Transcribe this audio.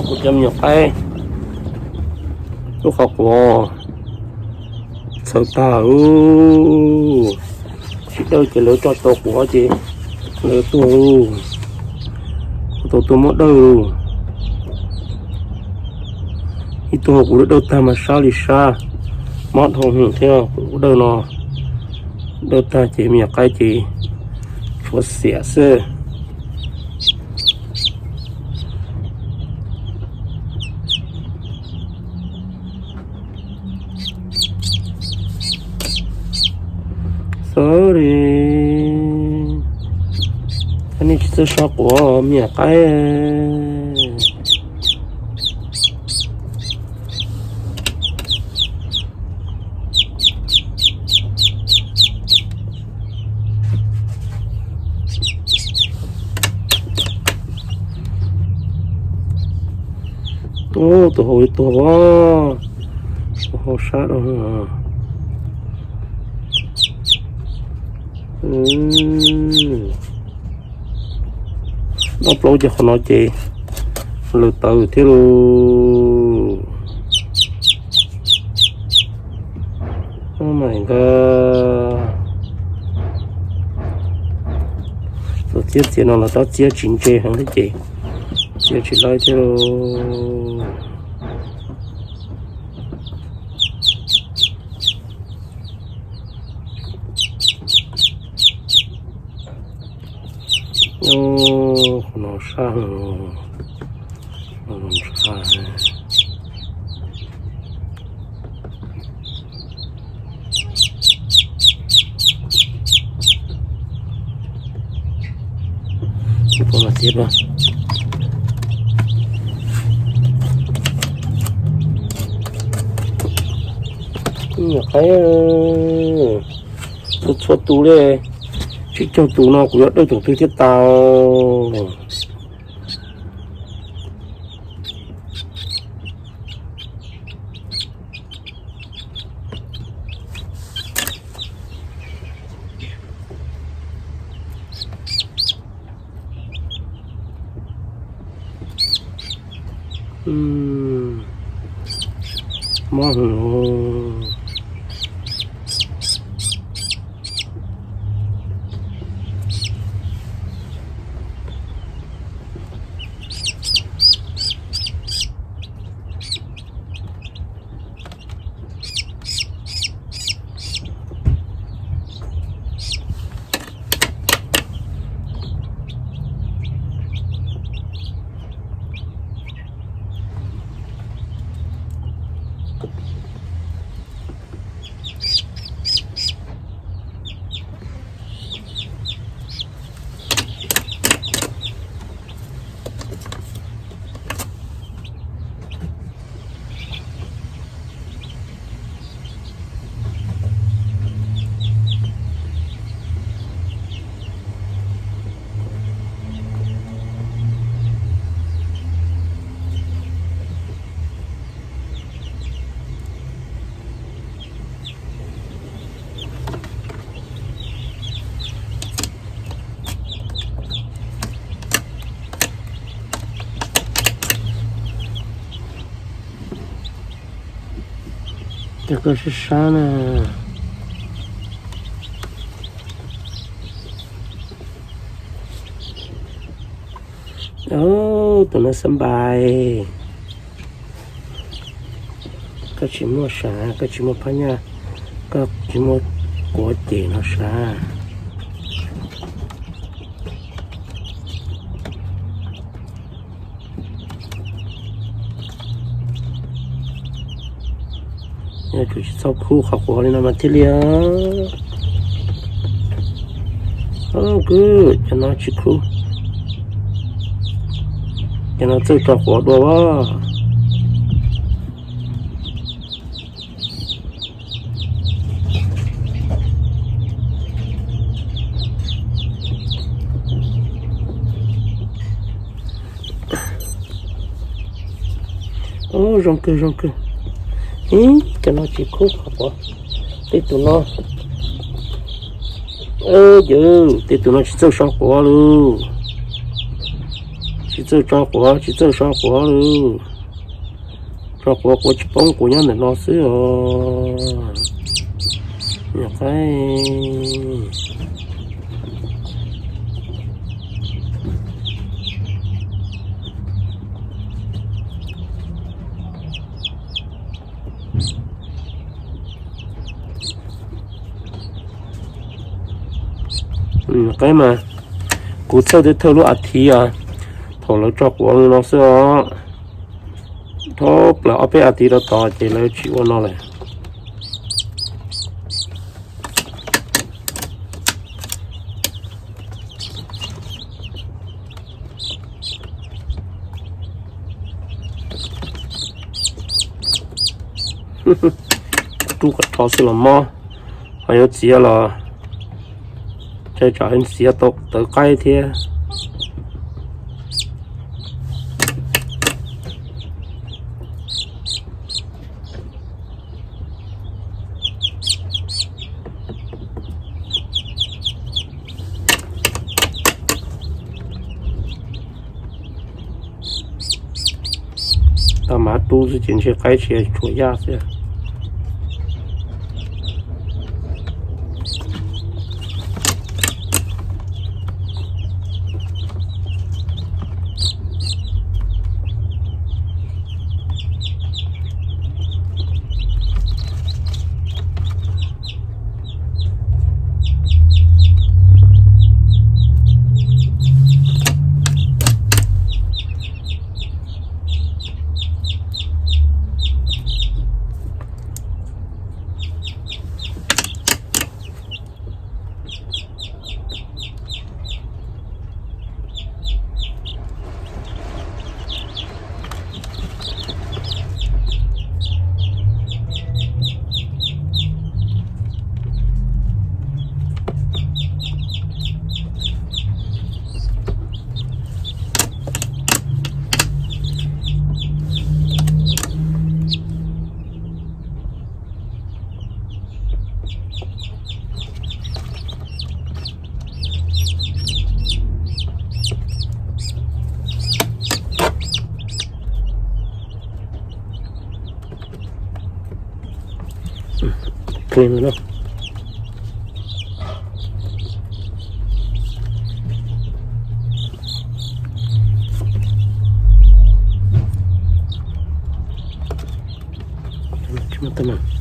Kuv cov me nyuam qaib lub qhov quav txhaws tag, sib dawj ces lawv tso tau quav ces lawv tuag, kuv tau tuaj muab dawj. Ib tug kuv dawj tag mas sab li sab, mob dhau hwv thiab kuv dawj no. Dawj tag ces me nyuam qaib ces tshuav xiam xwb. Sorry, nej tsis txawj so quav me nyuam qaib. Tus hau li tuag, tus hau sab rau. Ob plaub cov qhov no ces lawv tawv thiab lauj. Tus txiab txiav no los tab txiab tsis ntse heev thiab ces txiav tsis laib thiab lauj. Qhov no sab, qhov no ntshai. Nyuam qaib txhua txhua tus li, tsib caug tus no kuv yuav dawj thaum twg thiaj tau. Mob hwv. Cov koj sab sab na. Tus no xab npais, koj tsis muaj sav, koj tsis muaj phab nyaj, koj tsis muaj quav ces no sav. Yuav tsum tsis txhob khub qhov quav li no mas thiaj li. Good, cov no tsis khub. Cov no txawj tso quav dua as. Zoo kawg zoo kawg. Ib, cov no tsis khub qhov quav. Tej tus no, yawg, tej tus no tsis txawj so quav lauj. Tsis txawj tso quav, tsis txawj so quav li. Tso quav, quav tsis poob, quav nyob ntawm no xwb os. Nyuam qaib. Qaib mas kuv txhawj twb thawj lub as thiv os, thaum lawv tso quav no xwb os. Dhau plaws ob peb as thiv rau tod ces lawv tsis ua no lawm. Rub qhov rho xwb los mob, ho yuav txiav los ntshai tsam txiav tau tawv qaib thiab. Tau mas rub xwb ces ntshe qaib tsis tshua yaj xwb. Tsis muaj teeb meem.